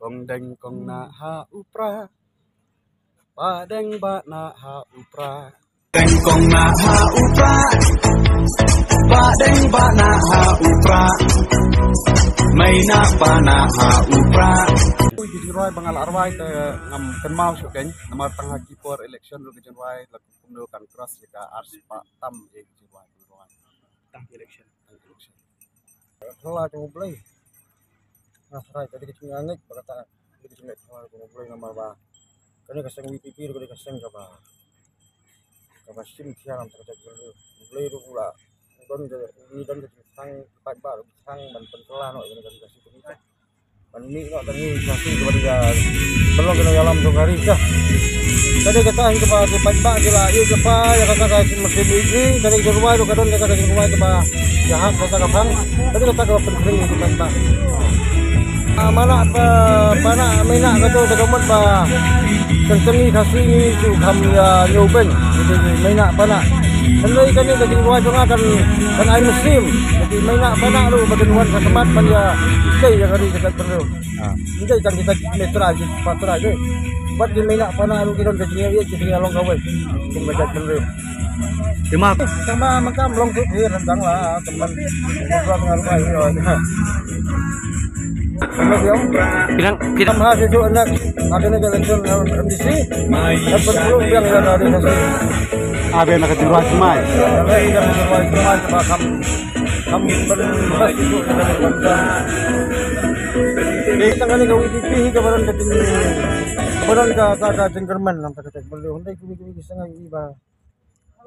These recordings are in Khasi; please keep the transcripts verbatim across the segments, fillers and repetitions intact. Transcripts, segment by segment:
Kong deng kong na ha u pra. Ba deng ba na ha u pra. Deng kong na ha u pra. Ba deng ba na ha u pra. Mai na ba na ha u pra. Ui, ki jingrwai ba nga la rwai te ngam kynmaw shuh kein. Namar tang ha ki por election ruh ki jingrwai la kumno kan cross ïa ka ar spah tam ïa ki jingrwai, ki jingrwai. Tang election. Tang election. Phylla jong U Blei. Nga tharai ka dei ka jingngeit ba kata ka dei ka jingngeit phylla jong U Blei namar ba kane ka seng V P P ruh ka dei ka seng kaba, kaba shim thiang lam ta ka jaitbynriew. U Blei ruh u la don ka, ngi don ka jingthang, paidbah ruh ki thang ban pynkylla noh ïa kane ka ri Khasi ka dei ka ban mih noh tang ïa ka Khasi ka ban ïa pynlong ka nongïalam jong ka ri ka. Ka dei kata hi kaba ki paidbah ki la ïeit lypa ïa kata ka jingmynsiem ïeit hi. Ka dei ka jingrwai ruh ka don kata ka jingrwai kaba ïahap kata ka phang. Ka dei kata kaba pynkhring ïa ki paidbah. Ah, mana pa, pana, mena kato ka mut ba tang tang ïa Khasi ngi shu kham ïa ñiewbeiñ. Mena pana. Hynrei kane ka jingrwai jong nga kan, kan ai mynsiem. Mena pana ruh ba kin wan ka khmat ban ïa tei ïa ka ri ka jaitbynriew. Ngi tang kita ki mei trai ki pa trai de. Bad ki mei na pana ruh ki don ka jingïeit ki jingïalong kawei. Kum ka jaitbynriew. Te ma, tang ma, ma kam long tu phi ran dang la teman. Tuan ngal bai yo. Sama dia. Pidang, pidang. Tam ha situ anak. Ada ni ka election M D C. Dapat belum yang ada di sini. Abe na ka jingrwai symai. Ada yang jingrwai symai ba kam. Kam pynbas ïa ka bynta. Tang kane ka V P P hi ka baron ka jing, ka baron ka, ka, ka jingkyrmen lang ta ka tek bynriew. Hynrei kiwei kiwei ki seng ngi ba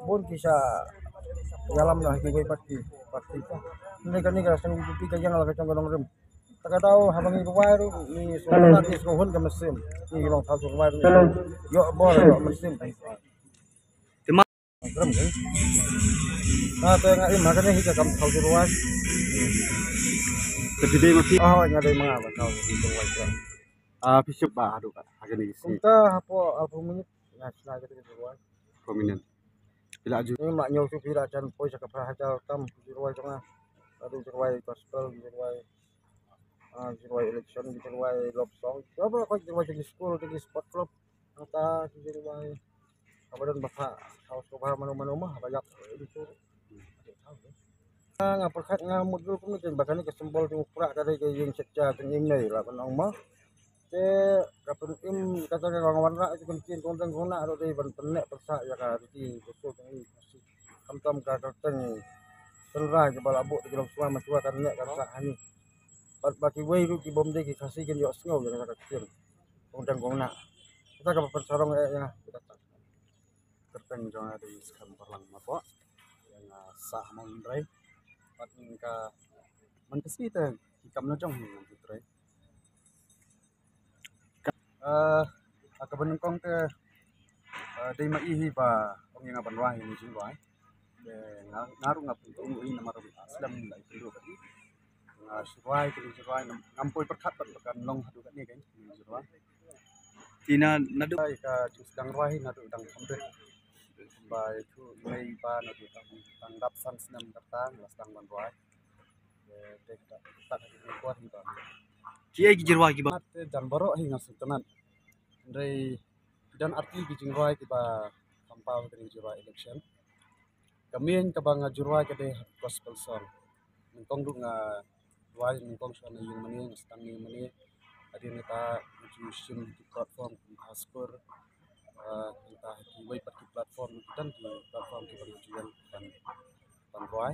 bun ki sa ïalam noh kiwei pat ki, pat ki. Hynrei kane ka seng V P P ka ïeng la ka jong ka nongrim. Ta ka daw haba ngi rwai ruh ngi sngewhun, ngi sngewhun ka mynsiem. Ngi long thaw sngewhun ruh ngi ïoh bor ïoh mynsiem. Te ma Gram kan. Ah, te nga im ha kane hi ka kam thaw jingrwai. Te phi dei ma phi? Ah, nga dei ma nga ba thaw jingrwai. Ah, phi ship ba haduh ka ha kane hi. Kumta hapoh arphew minit nga shna kata ka jingrwai. Arphew minit. Phi la ju. Ni ma ñiew shu phi la jan poi sha ka phra hajar tam jingrwai jong nga. Adu jingrwai gospel, jingrwai, ah, jingrwai election, jingrwai love song. Jingrwai, jingrwai jong ki school, jong ki sport club. Nangta ki jingrwai. Haba don ba pha, haba sngewbha mano mano ma, haba ïap, eh, di sur. Nga, nga pyrkhat nga mut jur kumne ba kane ka symbol jong u prah ka dei ka ïing shet ja jong i mei la ban ong ma. Te ka pynim kata ka nga wanrah ki kyntien kong dang kong nah ruh dei ban pynneh pynsah ïa ka riti ka sur jong i. Khamtam ka kyrteng tynrai kiba la buh da ki longshuwa mashuwa kan neh kan sah hani. Bad ba kiwei ruh ki bym dei ki Khasi kin ïohsngew ïa kata ka ktien. Kong dang kong nah. Kata kaba pynsarong eh ïa nga. Kyrteng jong nga dei Skhem Barlang Mapoh. Ïa nga sah Mawlynrei. Bad ka man ka sngi te ki kam na jong ngan trei. Eh, ha kaba nyngkong te, eh, dei ma i hi ba ong ïa nga ban rwai ïa kane ka jingrwai. Te nga, nga ruh nga pynthut ïa i namar ba slem la i pynduh ba i. Nga shu rwai kane ka jingrwai ngam, ngam poi pyrkhat pat ba kan long haduh katne kane ka jingrwai. Te na, naduh ka jingsdang rwai naduh dang kham rit. Ba ïathuh i mei i pa naduh dang, dang dap san snem kata nga la sdang ban rwai. Te, te, te, te, te, te, te, te, te, te, Kiei ki jingrwai kiba? Te jan baroh hi nga sngewtynnat. Hynrei ki don arti ki jingrwai kiba kam paw ha kane ka jingrwai election. Ka main kaba nga ju rwai ka dei gospel song. Nyngkong ruh nga rwai nyngkong shuwa na ïing mane, nga sdang ïing mane. Hadien kata nga ju shim ki platform kum ha Skur. Ah, nangta ha kiwei pat ki platform, ki don ki platform kiba nga ju ïeng ban, ban rwai.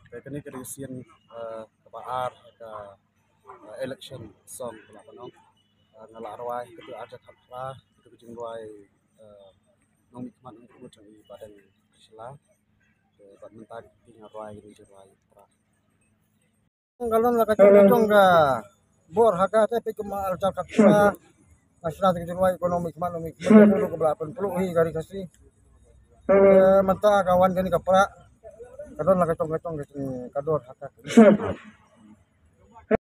Te kane ka dei ka sien, eh, kaba ar ha ka, eh, election song kaba nga ong. Eh, nga la rwai katu arja khatphra, katu ka jingrwai, eh, Nongmihkhmat Nongmihkhmat jong i Bah Deng Shylla. Te bad mynta ka dei nga rwai kane ka jingrwai pra. Ka don la ka jong ka jong ka bor ha ka te peit kum arja khatphra. Nga shna te ka jingrwai Nongmihkhmat Nongmihkhmat ka dei kaba la pynpluh hi ka ri Khasi. Eh, mynta ka wan kane ka pra. Ka don la ka jong ka jong ka jong ka dor ha ka.